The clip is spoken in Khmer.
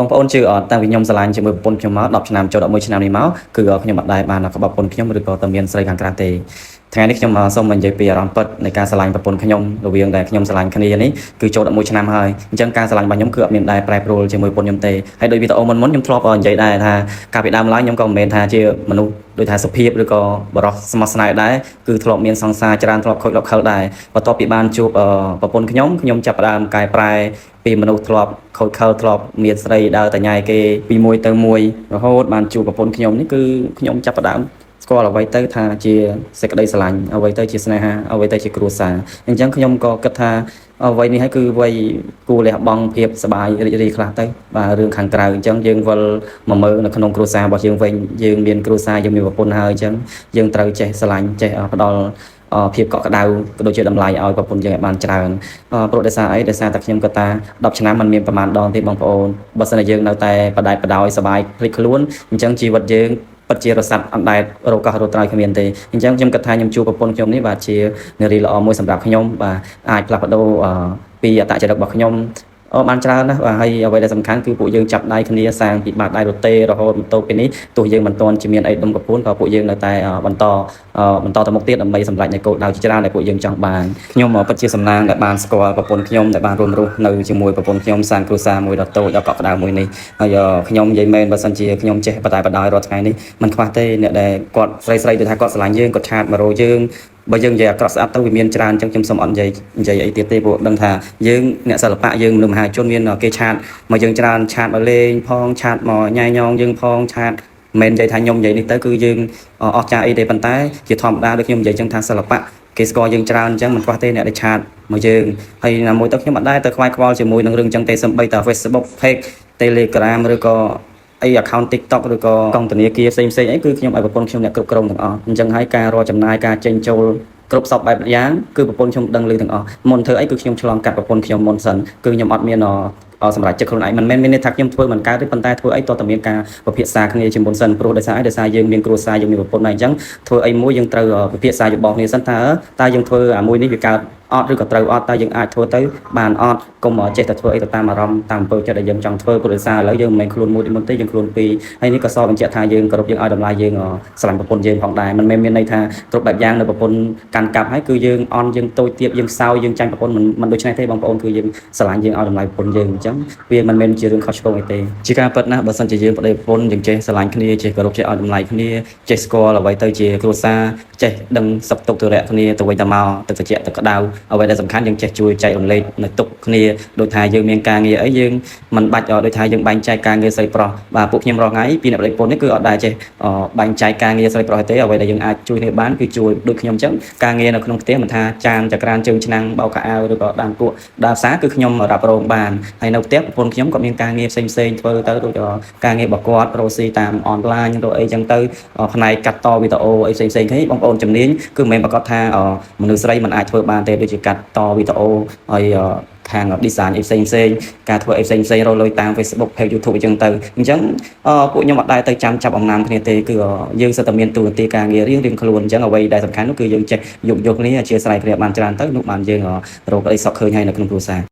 បងប្អូនជឿអត់តាំងពីខ្ញុំស្រឡាញ់ជាមួយប្រពន្ធខ្ញុំមក10ឆ្នាំចូល11ឆ្នាំនេះមកគឺខ្ញុំអត់ដែលបានក្បត់ប្រពន្ធខ្ញុំឬក៏ទៅមានស្រីខាងក្រៅទេថ្ងៃនេះខ្ញុំសូមនិយាយពីអារម្មណ៍ពិតនៃការស្រឡាញ់ប្រពន្ធខ្ញុំរវាងដែលខ្ញុំស្រឡាញ់គ្នានេះគឺចូល11ឆ្នាំហើយអញ្ចឹងការស្រឡាញ់របស់ខ្ញុំគឺអត់មានដែលប្រែប្រួលជាមួយប្រពន្ធខ្ញុំទេហើយដោយវីដេអូមុនៗខ្ញុំធ្លាប់និយាយដែរថាកាលពីដើមឡើយខ្ញុំក៏មិនមែនថាជាមនុស្សដូចថាសុភាពឬក៏បរោះស្មោះស្នេហ៍ដែរគឺធ្លាប់មានសង្សារច្រើនធ្លាប់ខូចលប់ខលដែរបន្ទាប់ពីបានជួបប្រពន្ធខ្ញុំខ្ញុំចាប់ផ្ដើមកែប្រែ ពីមនុស្សធ្លាប់ខូចខលធ្លាប់មានស្រីដើរតញ៉ៃគេពីមួយទៅមួយរហូតបានជួបប្រពន្ធខ្ញុំនេះគឺខ្ញុំចាប់ផ្ដើមស្គាល់អ្វីទៅថាជាសេចក្តីស្រឡាញ់អ្វីទៅជាស្នេហាអ្វីទៅជាគ្រួសារអញ្ចឹងខ្ញុំក៏គិតថាអ្វីនេះហើយគឺវ័យគួរលះបង់ភាពសប្បាយរីករាយខ្លះទៅបាទរឿងខាងក្រៅអញ្ចឹងយើងវិលមកមើលនៅក្នុងគ្រួសាររបស់យើងវិញយើងមានគ្រួសារយើងមានប្រពន្ធហើយអញ្ចឹងយើងត្រូវចេះស្រឡាញ់ចេះផ្ដល់ភាពកក់ក្ដៅក៏ដូចជាតម្លៃឲ្យប្រពន្ធយើងឲ្យបានច្រើន ព្រោះដោយសារអីដោយសារតែខ្ញុំគាត់ថា10ឆ្នាំมันមានប្រមាណដងទេបងប្អូនបើសិនជាយើងនៅតែបដែតបដោយសบายភ្លេចខ្លួនអញ្ចឹងជីវិតយើងពិតជារសាត់អណ្ដែតរកកោះរកត្រើយគ្មានទេអញ្ចឹងខ្ញុំគិតថាខ្ញុំជួបប្រពន្ធខ្ញុំនេះបាទជានារីល្អមួយសម្រាប់ខ្ញុំបាទអាចផ្លាស់ប្ដូរពីអត្តចរិតរបស់ខ្ញុំអូបានច្រើនណាស់បាទហើយអ្វីដែលសំខាន់គឺពួកយើងចាប់ដៃគ្នាសាងពីបាតដៃរទេរហូតមកទល់ពេលនេះទោះយើងមិនទាន់ជាមានអីដុំកំភួនក៏ពួកយើងនៅតែបន្តបន្តទៅមុខទៀតដើម្បីសម្រេចនូវគោលដៅជាច្រើនដែលពួកយើងចង់បានខ្ញុំពិតជាសំណាងដែលបានស្គាល់ប្រពន្ធខ្ញុំដែលបានរួមរស់នៅជាមួយប្រពន្ធខ្ញុំសាងគ្រួសារមួយដ៏តូចដ៏កក់ក្ដៅមួយនេះហើយខ្ញុំនិយាយមែនបើសិនជាខ្ញុំចេះបតែបដោយរាល់ថ្ងៃនេះមិនខ្វះទេអ្នកដែលគាត់ស្រីស្រីទៅថាគាត់ស្រឡាញ់យើងគាត់ chat មករកយើងបើយើងនិយាយអាក្រក់ស្អាតទៅវាមានច្រើនអញ្ចឹងខ្ញុំសូមអត់និយាយនិយាយអីទៀតទេព្រោះដឹងថាយើងអ្នកសិល្បៈយើងមនុស្សមហាជនមានគេ chat មកយើងច្រើន chat មកលេងផង chat មកញ៉ៃញងយើងផង chat មិនមែននិយាយថាខ្ញុំនិយាយនេះទៅគឺយើងអស់ចាអីទេប៉ុន្តែជាធម្មតាដូចខ្ញុំនិយាយចឹងថាសិល្បៈគេស្គាល់យើងច្រើនអញ្ចឹងមិនខ្វះទេអ្នកដែល chat មកយើងហើយណាមួយទៅខ្ញុំអត់ដែរទៅខ្វាយខ្វល់ជាមួយនឹងរឿងចឹងទេសំបីតា Facebook Page Telegram ឬក៏អី account TikTok ឬក៏កងធនាគារផ្សេងផ្សេងអីគឺខ្ញុំឲ្យប្រពន្ធខ្ញុំអ្នកគ្រប់គ្រងទាំងអស់អញ្ចឹងហើយការរកចំណាយការចេញចូលគ្រប់សពបែបយ៉ាងគឺប្រពន្ធខ្ញុំដឹងឮទាំងអស់មុនធ្វើអីគឺខ្ញុំឆ្លងកាត់ប្រពន្ធខ្ញុំមុនសិនគឺខ្ញុំអត់មានសម្រាប់ចិត្តខ្លួនឯងមិនមែនមានន័យថាខ្ញុំធ្វើមិនកើតទេប៉ុន្តែធ្វើអីតើតមានការពិភាក្សាគ្នាជាមុនសិនព្រោះដោយសារអីដោយសារយើងមានគ្រួសារយើងមានប្រពន្ធដែរអញ្ចឹងធ្វើអីមួយយើងត្រូវពិភាក្សាយោបល់គ្នាសិនថាតើយើងធ្វើអាមួយនេះវាកើតអត់ឬក៏ត្រូវអត់តើយើងអាចធ្វើទៅបានអត់កុំចេះតែធ្វើអីទៅតាមអារម្មណ៍តាមអំពើចិត្តដែលយើងចង់ធ្វើព្រោះដោយសារឥឡូវយើងមិនមែនខ្លួនមួយដូចមុនទេយើងខ្លួនពីរហើយនេះក៏សបញ្ជាក់ថាយើងគោរពយើងឲ្យតម្លៃយើងស្រឡាញ់ប្រពន្ធយើងផងដែរមិនមែនមានន័យថាគ្រប់បែបយ៉ាងនៅប្រពន្ធកាន់កាប់ហើយគឺយើងអន់យើងតូចទៀបយើងសោយយើងចាញ់ប្រពន្ធមិនមិនដូច្នេះទេបងប្អូនគឺយើងស្រឡាញ់យើងឲ្យតម្លៃប្រពន្ធយើងអញ្ចឹងវាមិនមែនជារឿងខុសឆ្គងអីទេជាការពិតណាស់បើសិនជាយើងប្តីប្រពន្ធយើងចេះស្រឡាញ់គ្នាចេះគោរពចេះឲ្យតម្លៃគ្នាចេះស្គាល់អ្វីទៅជាគ្រួសារចេះដឹងសុខទុក្ខទុរៈគ្នាទៅវិញទៅមកទឹកត្រជាក់ទឹកក្តៅអ្វីដែលសំខាន់យើងចេះជួយចែករំលែកនៅទុក្ខគ្នាដូចថាយើងមានការងារអីយើងមិនបាច់ដូចថាយើងបែងចែកការងារស្រីប្រុសបាទពួកខ្ញុំរាល់ថ្ងៃពីអ្នកប្តីប្រពន្ធនេះគឺអត់ដែលចេះបែងចែកការងារស្រីប្រុសទេអ្វីដែលយើងអាចជួយគ្នាបានគឺជួយដូចខ្ញុំអញ្ចឹងការងារនៅក្នុងផ្ទះមិនថាចានចក្រានជើងឆ្នាំងបោកខោអាវឬក៏ដាំគក់ដើរផ្សារគឺខ្ញុំរ៉ាប់រងបានហើយនៅផ្ទះប្រពន្ធខ្ញុំក៏មានការងារផ្សេងផ្សេងធ្វើទៅដូចការងាររបស់គាត់រកស៊ីតាមអនឡាញឬអីចឹងទៅផ្នែកកាត់តវីដេអូអីផ្សេងផ្សេងគ្នាបងប្អូនជំនាញគឺមិនមែនប្រកាសថាមនុស្សស្រីមិនអាចធ្វើបានទេដូចជាកាត់តវីដេអូហើយខាង design អីផ្សេងផ្សេងការធ្វើអីផ្សេងផ្សេងរកលុយតាម Facebook Page YouTube អញ្ចឹងទៅអញ្ចឹងពួកខ្ញុំអត់ដែលទៅចាំចាប់អំណាមគ្នាទេគឺយើងសិតតែមានទូនាទីការងាររៀងរៀងខ្លួនអញ្ចឹងអ្វីដែលសំខាន់នោះគឺយើងចេះយោគយល់គ្នាអធ្យាស្រ័យគ្នាបានច្រើនទៅនោះបានយើងរកអីសក់ឃើញហើយនៅក្នុងគ្រួសារ។